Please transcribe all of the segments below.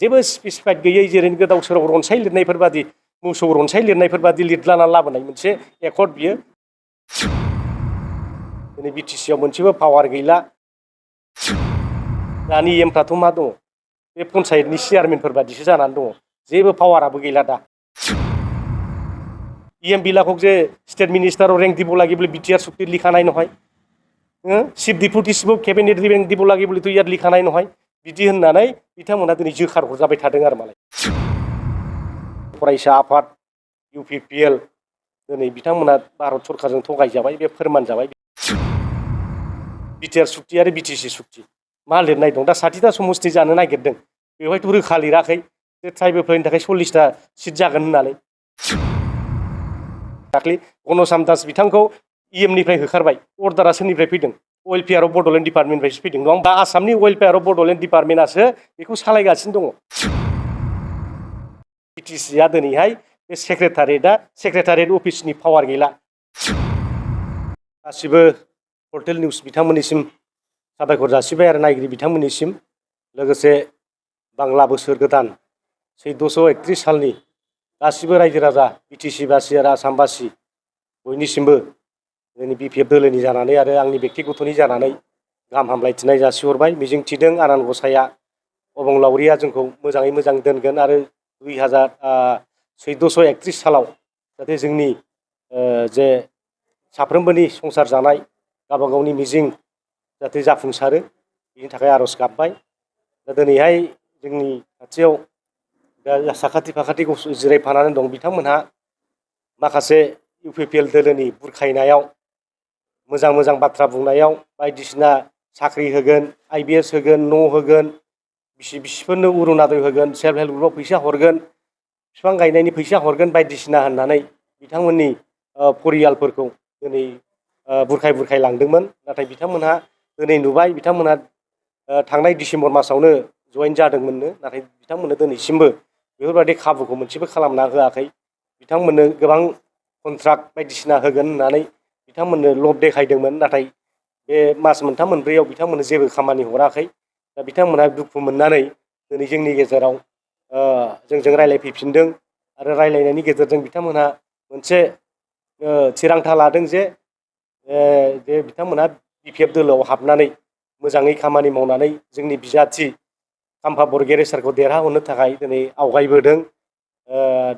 जेबो स्पेसिफाइड गैयै जेरै गोदाव सोराव रनसाय लिरनायफोर बादि मोसौ रनसाय लिरनायफोर बादि लिरलाना लाबोनाय मोनसे एकर्ड बियो दिनै बिटिसिआव मोनसेबो पावार गैला दानि एमफ्राथ' मा दङ बे पन्सायतनि चेयारमेनफोर बादिसो जानानै दङ जेबो पावाराबो गैला दा इएम বিলাকক যে স্টেট মিনিষ্টাৰৰ ৰেংক দিব লাগে বুলি বিটিআৰ চুক্তিত লিখা নাই নহয় চিফ ডিপুটিছিবো কেবিনেট ৰেংক দিব লাগে বুলিতো ইয়াত লিখা নাই নহয় बिदि होननानै बिथांमोना दिनै जोखार हरजाबाय थादों आरो मालाय फरायसा आफाद इउपिपिएल दिनै बिथांमोना भारत सरकारजों थगायजाबाय बे फोरमान जाबाय बिटिआर सुक्ति आरो बिटिसि सुक्ति मा लिरनाय दं दा 60टा समस्ति जानो नागिरदों बेवहायथ' रोखा लिराखै जे ट्राइबेलफोरनि थाखाय 40टा सिट जागोन होननानै दाख्लै गणसाम दास बिथांखौ इएमनिफ्राय होखारबाय अर्डारा सोरनिफ्राय फैदों वेलफेयार अफ बड'लेण्ड डिपार्टमेन्टनिफ्रायसो फैदों नङा होमबा आसामनि वेलफेयार अफ बड'लेण्ड डिपार्टमेन्टआसो बेखौ सालायगासिनो दङ बिटिसिआ दिनैहाय बे सेक्रेटारियेट अफिसनि पावार गैला गासिबो पर्टेल निउस बिथांमोननिसिम साबायखर जासिबाय आरो नायगिरि बिथांमोननिसिम लोगोसे बांला बोसोर गोदान 1431 सालनि गासिबो रायजो राजा बिटिसि बासि आरो आसामबासि बयनिसिमबो जोंनि बिपिएफ दोलोनि जानानै आरो आंनि बेक्तिगतनि जानानै गाहाम हामलायथिनाय जासिहरबाय मिजिंथिदों आनान गसाइया अबंलावरिया जोंखौ मोजाङै मोजां दोनगोन आरो 1431 सालाव जाहाथे जोंनि जे साफ्रोमबोनि संसार जानाय गावबा गावनि मिजिं जाहाथे जाफुंसारो बिनि थाखाय आरज गाबबाय दा दिनैहाय जोंनि खाथियाव दा साखाथि फाखाथि जिरायफानानै दं बिथांमोनहा माखासे इउपिपिएल दोलोनि बुरखायनायाव मोजां मोजां बाथ्रा बुंनायाव बायदिसिना साख्रि होगोन आइबिएस होगोन न' होगोन बिसिफोरनो अरुणादय होगोन सेल्फ हेल्प ग्रुपआव फैसा हरगोन बिफां गायनायनि फैसा हरगोन बायदिसिना होननानै बिथांमोननि परियालफोरखौ दिनै बुरखाय लांदोंमोन नाथाय बिथांमोनहा दिनै नुबाय बिथांमोनहा थांनाय डिसेम्बर मासावनो जइन जादोंमोननो नाथाय बिथांमोननो दिनैसिमबो बेफोरबायदि खाबुखौ मोनसेबो खालामना होआखै बिथांमोननो गोबां कन्ट्राक्ट बायदिसिना होगोन होननानै बिथांमोननो लब देखायदोंमोन नाथाय बे मास मोनथाम मोनब्रैयाव बिथांमोननो जेबो खामानि हराखै दा बिथांमोनहा दुखु मोननानै दिनै जोंनि गेजेराव जोंजों रायलायफैफिनदों आरो रायलायनायनि गेजेरजों बिथांमोनहा मोनसे थिरांथा लादों जे बिथांमोनहा बिपिएफ दोलोआव हाबनानै मोजाङै खामानि मावनानै जोंनि बिजाथि खाम्फा बरगयारि सारखौ देरहाहोनो थाखाय दिनै आवगायबोदों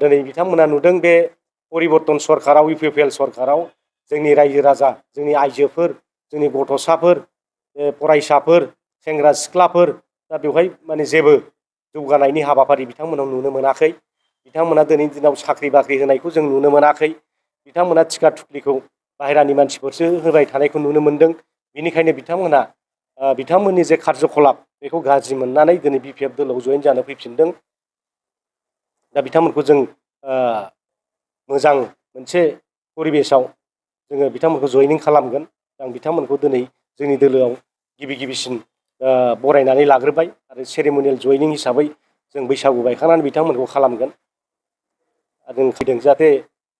दिनै बिथांमोना नुदों बे परिबर्तन सरकाराव इउपिपिएल सरकाराव जोंनि रायजो राजा जोंनि आइजोफोर जोंनि गथ'साफोर फरायसाफोर सेंग्रा सिख्लाफोर दा बेवहाय माने जेबो जौगानायनि हाबाफारि बिथांमोनाव नुनो मोनाखै बिथांमोना दिनैनि दिनाव साख्रि बाख्रि होनायखौ जों नुनो मोनाखै बिथांमोना टिका थुख्लिखौ बाहेरानि मानसिफोरसो होबाय थानायखौ नुनो मोनदों बेनिखायनो बिथांमोननि जे कार्यकलाप बेखौ गाज्रि मोननानै दिनै बिपिएफ दोलोआव जइन जानो फैफिनदों दा बिथांमोनखौ जों मोजां मोनसे परिबेसाव जोङो बिथांमोनखौ जयनिं खालामगोन आं बिथांमोनखौ दिनै जोंनि दोलोआव गिबिसिन बरायनानै लाग्रोबाय आरो सेरेमनियेल जयनिं हिसाबै जों बैसागु बायखांनानै बिथांमोनखौ खालामगोन जों फैदों जाहाथे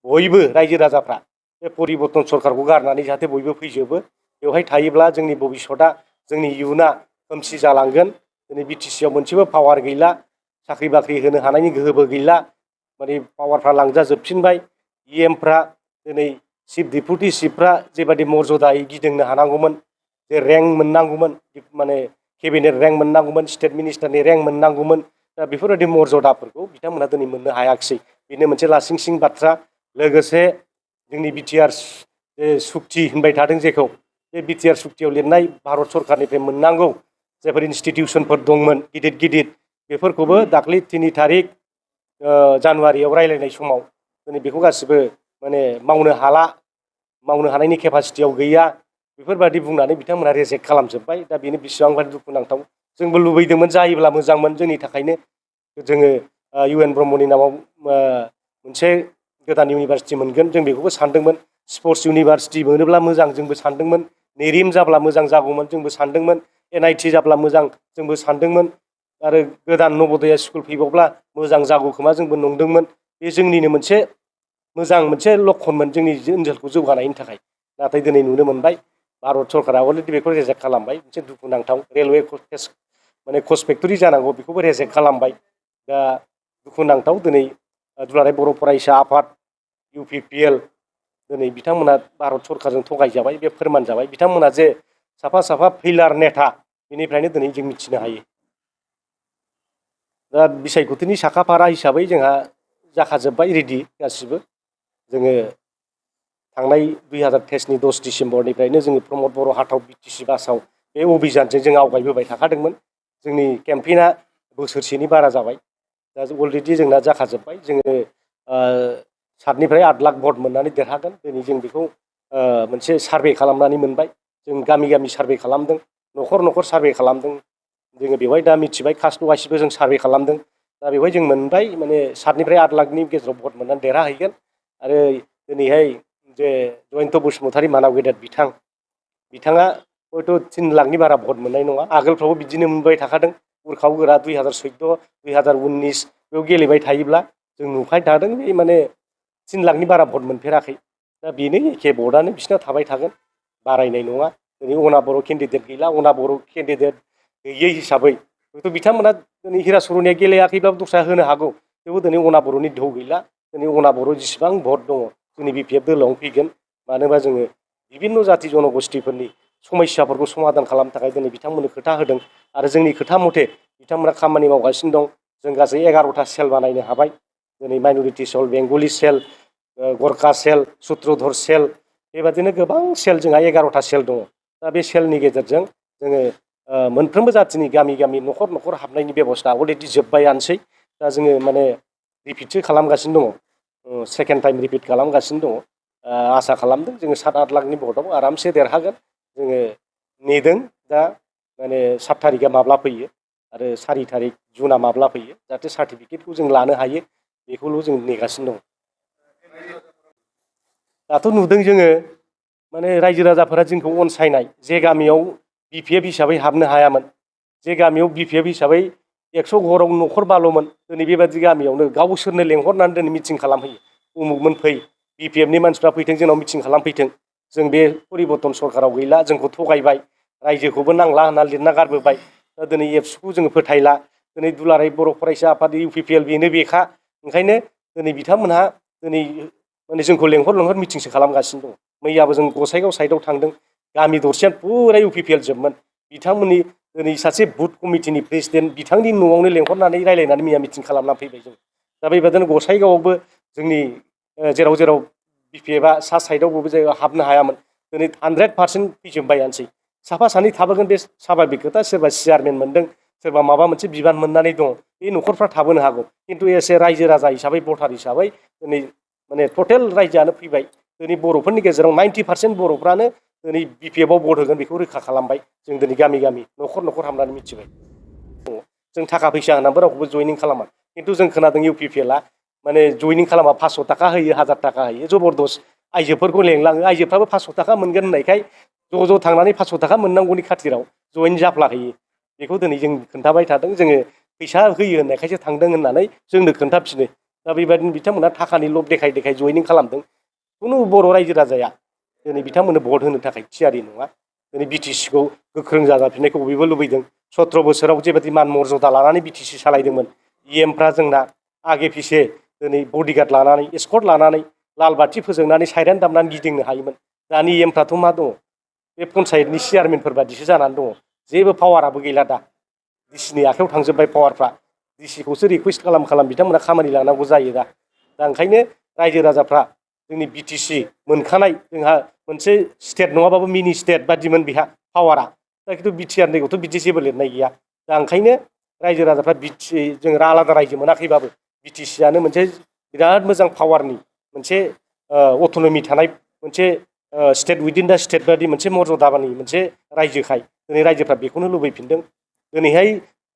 बयबो रायजो राजाफ्रा बे परिबर्तन सरकारखौ गारनानै जाहाथे बयबो फैजोबो बेवहाय थायोब्ला जोंनि भबिष्यतआ जोंनि इयुना खोमसि जालांगोन दिनै बिटिसिआव मोनसेबो पावार गैला साख्रि बाख्रि होनो हानायनि गोहोबो गैला माने पावारफ्रा लांजाजोबफिनबाय इएमफ्रा दिनै चिफ डिपुटि चिफफ्रा जेबादि मर्यादायै गिदिंनो हानांगौमोन जे रेंक मोननांगौमोन माने केबिनेट रेंक मोननांगौमोन स्टेट मिनिस्टारनि रेंक मोननांगौमोन दा बेफोरबायदि मर्यादाफोरखौ बिथांमोना दिनै मोननो हायाखिसै बेनो मोनसे लासिंसिं बाथ्रा लोगोसे जोंनि बिटिआर सुक्ति होनबाय थादों जेखौ बे बिटिआर सुक्तियाव लिरनाय भारत सरकारनिफ्राय मोननांगौ जायफोर इन्स्टिटिउसनफोर दंमोन गिदिर गिदिर बेफोरखौबो दाख्लै 3 तारिख जानुवारियाव रायलायनाय समाव दिनै बेखौ गासिबो माने मावनो हानायनि केपासिटियाव गैया बेफोरबायदि बुंनानै बिथांमोना रिजेक्ट खालामजोब्बाय दा बेनो बेसेबांबा दुखुनांथाव जोंबो लुबैदोंमोन जायोब्ला मोजांमोन जोंनि थाखायनो जोङो इउएन ब्रह्मनि नामाव मोनसे गोदान इउनिभारसिटि मोनगोन जों बेखौबो सानदोंमोन स्पर्ट्स इउनिभारसिटि मोनोब्ला मोजां जोंबो सानदोंमोन नेरिम जाब्ला मोजां जागौमोन जोंबो सानदोंमोन एनआईटि जाब्ला मोजां जोंबो सानदोंमोन आरो गोदान नवोदया स्कुल फैबावब्ला मोजां जागौ खोमा जोंबो नंदोंमोन बे जोंनिनो मोनसे मोजां मोनसे लक्षणमोन जोंनि ओनसोलखौ जौगानायनि थाखाय नाथाय दिनै नुनो मोनबाय भारत सरकारा अलरेडि बेखौ रिजेक्ट खालामबाय मोनसे दुखुनांथाव रेलवे माने कच फेक्टरि जानांगौ बेखौबो रिजेक्ट खालामबाय दा दुखुनांथाव दिनै दुलाराय बर' फरायसा आफाद UPPL दिनै बिथांमोना भारत सरकारजों थगायजाबाय, बे फोरमान जाबाय। बिथांमोना जे साफा साफा फैलार नेता, बेनिफ्रायनो दिनै जों मिथिनो हायो। दा बिसायख'थिनि साखाफारा हिसाबै जोंहा जाखाजोब्बाय, रेडि गासिबो। जोङो थांनाय 2023नि 10 डिसेम्बरनिफ्रायनो जोङो प्रमद बर' हाथाव BTC बासाव बे अभियानजों जों आवगायबोबाय थाखादोंमोन। जोंनि केम्पेइना बोसोरसेनि बारा जाबाय। दा अलरेडि जोंना जाखाजोब्बाय। जोङो 7निफ्राय 8 लाख भट मोननानै देरहागोन। दिनै जों बेखौ मोनसे सार्भे खालामनानै मोनबाय। जों गामि गामि सार्भे खालामदों, न'खर न'खर सार्भे खालामदों। जोङो बेवहाय दा मिथिबाय, कास्ट वाइसबो जों सार्भे खालामदों। दा बेवहाय जों मोनबाय, माने 7निफ्राय 8 लाखनि गेजेराव भट मोननानै देरहाहैगोन। आरो दिनैहाय जे जयन्त बसुमतारी मानाव गेदेर बिथाङा हयथ' 3 लाखनि बारा भट मोननाय नङा। आगोलफ्रावबो बिदिनो मोनबाय थाखादों। उरखाव गोरा 2014, 2019 बेयाव गेलेबाय थायोब्ला जों नुबाय थादों, बे माने 3 लाखनि बारा भट मोनफेराखै। दा बेनो एखे भटआनो बिसिना थाबाय थागोन, बारायनाय नङा। दिनै अना बर' केन्डिडेट गैला। अना बर' केन्डिडेट गैयै हिसाबै हयथ' बिथांमोना दिनै हिराचरनिया गेलेयाखैब्लाबो दस्रा होनो हागौ। थेवबो दिनै अना बर'नि दोहौ गैला। दिनै अना बर' जेसेबां भट दङ जोंनि BPF दोलोआवनो फैगोन। मानो होनबा जोङो बिभिन्न जाति जनगोष्ठीफोरनि समस्याफोरखौ समाधान खालामनो थाखाय दिनै बिथांमोननो खोथा होदों। आरो जोंनि खोथा मथे बिथांमोना खामानि मावगासिनो दं। जों गासै 11टा सेल बानायनो हाबाय। दिनै माइन'रिटि सेल, बेंगलि सेल, गरखा सेल, सुत्रधर सेल, बेबादिनो गोबां सेल, जोंहा 11टा सेल दङ। दा बे सेलनि गेजेरजों जोङो मोनफ्रोमबो जातिनि गामि गामि न'खर न'खर हाबनायनि बेब'स्था अलरेडि जोब्बायानोसै। दा जोङो माने रिपिटसो खालामगासिनो दङ। सेकेन्ड टाइम रिपिट खालामगासिनो दङ। आसा खालामदों जोङो 7-8 लाखनि भटआव आरामसे देरहागोन। जोङो नेदों दा, माने 7 तारिखआ माब्ला फैयो आरो 4 तारिख जुनआ माब्ला फैयो, जाहाथे सार्टिफिकेटखौ जों लानो हायो, बेखौल' जों नेगासिनो दं। दाथ' नुदों जोङो, माने रायजो राजाफोरा जोंखौ अनसायनाय। जे गामियाव BPF हिसाबै हाबनो हायामोन, जे गामियाव BPF हिसाबै 100 घराव न'खर बाल'मोन, दिनै बेबादि गामियावनो गावसोरनो लेंहरनानै दिनै मिटिं खालामहैयो। उमुगमोन फै, BPFनि मानसिफ्रा फैथों, जोंनाव मिटिं खालामफैथों। जों बे परिबर्तन सरकाराव गैला, जोंखौ थगायबाय, रायजोखौबो नांला होनना लिरना गारबोबाय। दा दिनै एबसुखौ जोङो फोथायला। दिनै दुलाराय बर' फरायसा आफाद UPPL बेनो बेखा। ओंखायनो दिनै बिथांमोनहा दिनै माने जोंखौ लेंहर मिटिंसो खालामगासिनो दं। मैयाबो जों गसाइगाव साइडआव थांदों, गामि दरसेयानो फुरा UPPL जोबमोन। बिथांमोननि दिनै सासे बुथ कमिटिनि प्रेसिडेन्ट, बिथांनि न'आवनो लेंहरनानै रायलायनानै मैया मिटिं खालामनानै फैबाय जों। दा बेबादिनो गसाइगावआवबो जोंनि जेराव जेराव BPFआ सा साइडआव जायगायाव हाबनो हायामोन, दिनै 100% फैजोब्बायानोसै। साफा सानै थाबोगोन, बे साभाबिक खोथा। सोरबा चेयारमेन मोनदों, सोरबा माबा मोनसे बिबान मोननानै दं, बे न'खरफ्रा थाबोनो हागौ। खिन्थु एसे रायजो राजा हिसाबै, भटार हिसाबै दिनै माने टटेल रायजोआनो फैबाय। दिनै बर'फोरनि गेजेराव 90% बर'फ्रानो दिनै BPFआव भट होगोन, बेखौ रोखा खालामबाय। जों दिनै गामि गामि न'खर न'खर हाबनानै मिथिबाय। जों थाखा फैसा होनानैबो रावखौबो जयनिं खालामा। खिन्थु जों खोनादों UPPLआ माने जयनिं खालामा, 500 थाखा होयो, 1000 थाखा होयो, जबरदस्त आइजोफोरखौ लेंलाङो। आइजोफ्राबो 500 थाखा मोनगोन होननायखाय ज' थांनानै 500 थाखा मोननांगौनि खाथिराव जयेन जाफ्लाहैयो। बेखौ दिनै जों खोन्थाबाय थादों। जोङो फैसा होयो होननायखायसो थांदों होननानै जोंनो खोन्थाफिनो। दा बेबादिनो बिथांमोना थाखानि लब देखाय देखाय जयनिं खालामदों। खुनु बर' रायजो राजाया दिनै बिथांमोननो भट होनो थाखाय थियारि नङा। दिनै BTCखौ गोख्रों जाजाफिननायखौ बयबो लुबैदों। 17 बोसोराव जेबादि मान मर्यादा लानानै BTC सालायदोंमोन, EMफ्रा जोंना आगे फिसे दिनै बडिगार्ड लानानै, एस्कर्ट लानानै, लाल बाथि फोजोंनानै, साइरेन दामनानै गिदिंनो हायोमोन। दानि EMफ्राथ' मा दङ, बे पन्सायतनि चेयारमेनफोर बादिसो जानानै दङ। जेबो पावाराबो गैला दा। डिसिनि आखायाव थांजोब्बाय पावारफ्रा। डिसिखौसो रिकुवेस्ट खालाम बिथांमोना खामानि लानांगौ जायो दा। ओंखायनो रायजो राजाफ्रा जोंनि BTC मोनखानाय, जोंहा मोनसे स्टेट नङाबाबो मिनि स्टेट बादिमोन बेहा पावारा। दा खिन्थु BTR बिदि जेबो लिरनाय गैया। दा ओंखायनो रायजो राजाफ्रा जों आलादा रायजो मोनाखैबाबो BTCआनो मोनसे बिराद मोजां पावारनि मोनसे अट'नमि थानाय मोनसे स्टेट उइदिन दा स्टेट बादि मोनसे मर्यादानि मोनसे रायजोखाय दिनै रायजोफ्रा बेखौनो लुबैफिनदों। दिनैहाय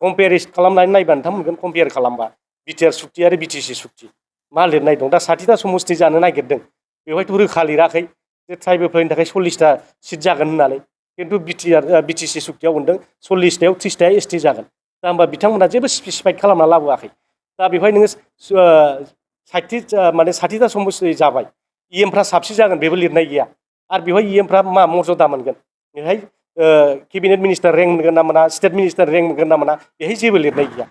कम्पेयार खालामनानै नायबा नोंथां मोनगोन, कम्पेयार खालामबा BTR सुक्ति आरो BTC सुक्ति मा लिरनाय दं। दा 60टा समस्ति जानो नागिरदों, बेवहायथ' रोखा लिराखै जे ट्राइबेलफोरनि थाखाय 40टा सिट जागोन होननानै। खिन्थु BTC सुक्तियाव मोनदों 40टायाव 30टाया ST जागोन। दा होमबा बिथांमोना जेबो स्पेसिफाइड खालामना लाबोआखै। दा बेवहाय नोङो 60टा समस्ति जाबाय, EMफ्रा साबसे जागोन बेबो लिरनाय गैया। आरो बेवहाय EMफ्रा मा मर्यादा मोनगोन, बेहाय केबिनेट मिनिस्टार रेंक मोनगोन ना मोना, स्टेट मिनिस्टार रेंक मोनगोन ना मोना, बेहाय जेबो लिरनाय गैया।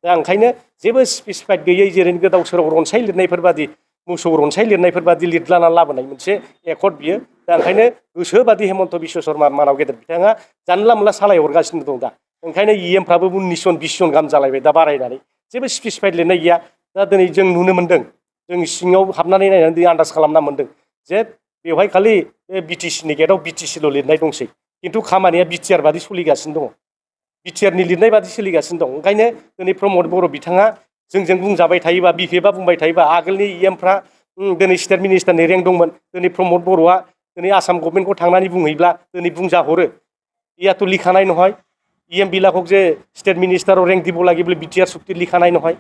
दा ओंखायनो जेबो स्पेसिफाइड गैयै जेरै गोदाव सोराव रनसाय लिरनायफोर बादि मोसौ रनसाय लिरनायफोर बादि लिरलाना लाबोनाय मोनसे एकर्ड बियो। दा ओंखायनो गोसोबादि हेमन्त बिश्व शर्मा मानाव गेदेर बिथाङा जानला मोनला सालायहरगासिनो दं दा। ओंखायनो इएमफ्राबो 19 जन 20 जन गाहाम जालायबाय दा बारायनानै जेबो स्पेसिफाइड लिरनाय गैया। दा दिनै जों नुनो मोन्दों, जों सिङाव हाबनानै नायनानै दिनै आन्दाज खालामना मोन्दों जे बेवहाय खालि बिटिसिनि गेटआव बिटिसिल' लिरनाय दंसै, खिन्थु खामानिया बिटिआर बादि सोलिगासिनो दङ, बिटिआरनि लिरनाय बादि सोलिगासिनो दं। ओंखायनो दिनै प्रमद बर' बिथाङा जोंजों बुंजाबाय थायोबा, बिपिएफआ बुंबाय थायोबा, आगोलनि इएमफ्रा दिनै स्टेट मिनिस्टारनि रेंक दंमोन, दिनै प्रमद बर'आ दिनै आसाम गभर्नमेन्टखौ थांनानै बुंहैब्ला दिनै बुंजाहरो ইয়াতো লিখা নাই নহয়, ইএম বিলাকক যে স্টেট মিনিষ্টাৰৰ ৰেংক দিব লাগে বুলি বিটিআৰ চুক্তিত লিখা নাই নহয়,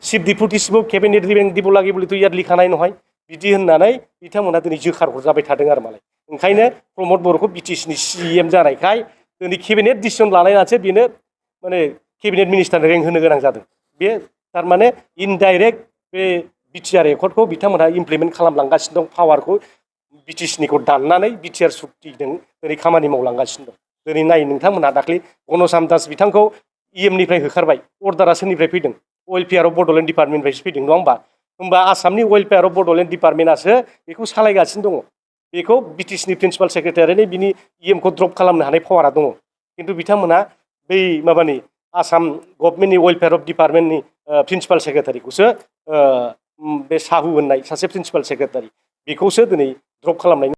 চিফ ডিপুটিচিপক কেবিনেট ৰেংক দিব লাগে বুলিতো ইয়াত লিখা নাই নহয়। बिदि होननानै बिथांमोना दिनै जोखार हरजाबाय थादों आरो मालाय। ओंखायनो प्रमद बर'खौ बिटिसिनि सिएम जानायखाय दिनै केबिनेट डिसिसन लानायनासो बेनो माने केबिनेट मिनिस्टारनि रेंक होनो गोनां जादों। बे थारमाने इनडाइरेक्ट बे बिटिआर एकर्डखौ बिथांमोनहा इमप्लिमेन्ट खालामलांगासिनो दं, पावारखौ बिटिसिनिखौ दाननानै बिटिआर सुक्तिजों दिनै खामानि मावलांगासिनो दं। दिनै नाय नोंथांमोनहा दाख्लै घनश्याम दास बिथांखौ इएमनिफ्राय होखारबाय, अर्डारा सोरनिफ्राय फैदों? वेलफेयार अफ बड'लेण्ड डिपार्टमेन्टनिफ्रायसो फैदों, नङा होमबा? होमबा आसामनि वेलफेयार अफ बड'लेण्ड डिपार्टमेन्टआसो बेखौ सालायगासिनो दङ। बेखौ बिटिसिनि प्रिन्सिपाल सेक्रेटारियानो बिनि इएमखौ ड्रप खालामनो हानाय पावारा दङ, खिन्थु बिथांमोना बै माबानि आसाम गभर्नमेन्टनि वेलफेयार अफ डिपार्टमेन्टनि प्रिन्सिपाल सेक्रेटारिखौसो बे साहु होननाय सासे प्रिन्सिपाल सेक्रेटारि बेखौसो दिनै ड्रप खालामनायनि